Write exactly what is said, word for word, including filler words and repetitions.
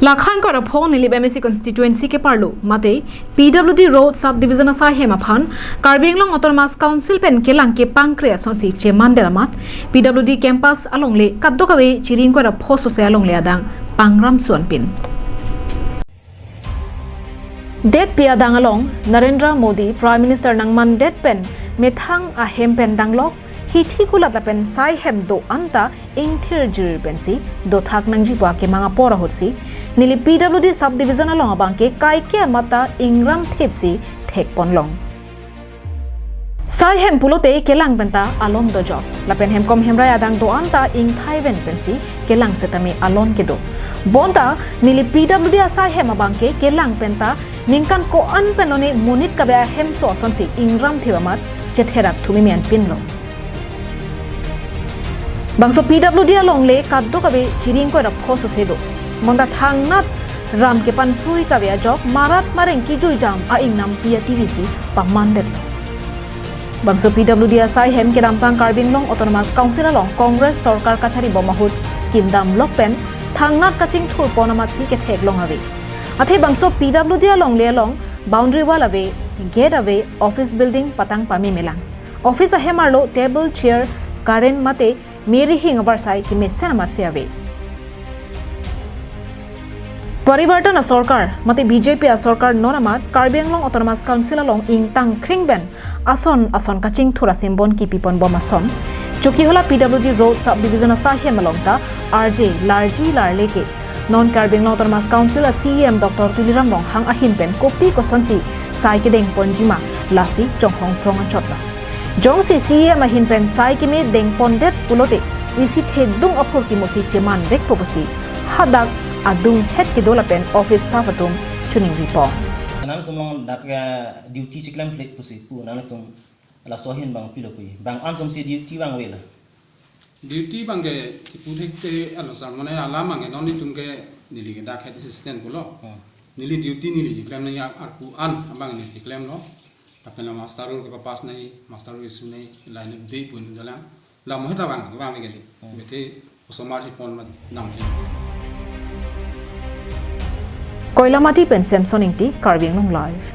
Lakha ingkoi ra pho Nilip M A C constituency ke-arlo mate P W D Road Sub Division asai hem aphan Karbi Anglong Autonomous Council pen kelang kepangkre asonsi cheman det amat P W D campus alongle kadokave chiri ingkoi ra pho sose alongle adang pangram suan pin. Detpi adang along Narendra Modi Prime Minister nangmandet pen methang ahem pen danglok hithi kulat lapen sai hem do-an ta ingthir jir pensi dothak nangjipo akemang apor ahutsi neli P W D Sub Division along abangke kaike amat ta ingram thipsi thekponlong. Sai hem pulote kelang penta alom dojok. Lapen hemkom hemrai adang do-an ta ingthaiven pensi kelang setame alon kedo. Bonta neli P W D asai hem abangke kelang penta ningkan ko-an pen lone monit kabe ahemso asonsi ingram thip amat chetherak thumi mian pinlo. Bangso P W D alongle kadokave chiri ingkoi ra pho sose do. Bonta thangnat ram kepanprui kave ajok marat mareng kijui jam a-ingnam P W D T V si pamandetlo. Bangso P W D asai hem kedamtang Karbi Anglong Autonomous Council along Congress sorkar kachari bom ahut kimdam lok pen thangnat kachingthurpon amatsi ketheklong ave. Athe bangso P W D alongle along boundary wall ave, gate ave, office building patang pame melang. Office ahem arlo table, chair, current mate meri hing avarsai kemesen amatsi ave. Parivartan asorkar mate B J P asorkar non amat Karbi Anglong Autonomous Council along ingtang kring pen ason ason kachingthur asimbon kipipon bom ason Chokihola P W D Road Sub Division asai hem along ta arje larji larle ke non Karbi Anglong Autonomous Council a C E M Doctor Tuliram Ronghang ahin pen kopi kosonsi sai kedengponji ma lasi chonghong prong achotlo. Jongsi C E M ahin pen sai keme dengpondet pulote isi thedung aphurkimo si cheman vekpo pusi hadak adunghet kedo lapen office staff atum choningri pon. Nangtum along dak, eh, duty chiklem plate pusi pu nangtum laso ahin bang pilo pu. Bang-an atum si duty bang avelo. Duty abangke kipu thekthe alo sir, mane alam abangke non itum ke neli ke dak head assistant pulo. Hmm. Neli duty neli chiklem nangji arpu an abang neli chiklemlo. Lapen la master roll kepapass nangji, master roll issue nangji, laine be pun jalang. La moheta bang, bang kali. Hmm. Bete osomar si pon mat nang ke. Koilamati pen Samson Ingti, Karbi Anglong Live.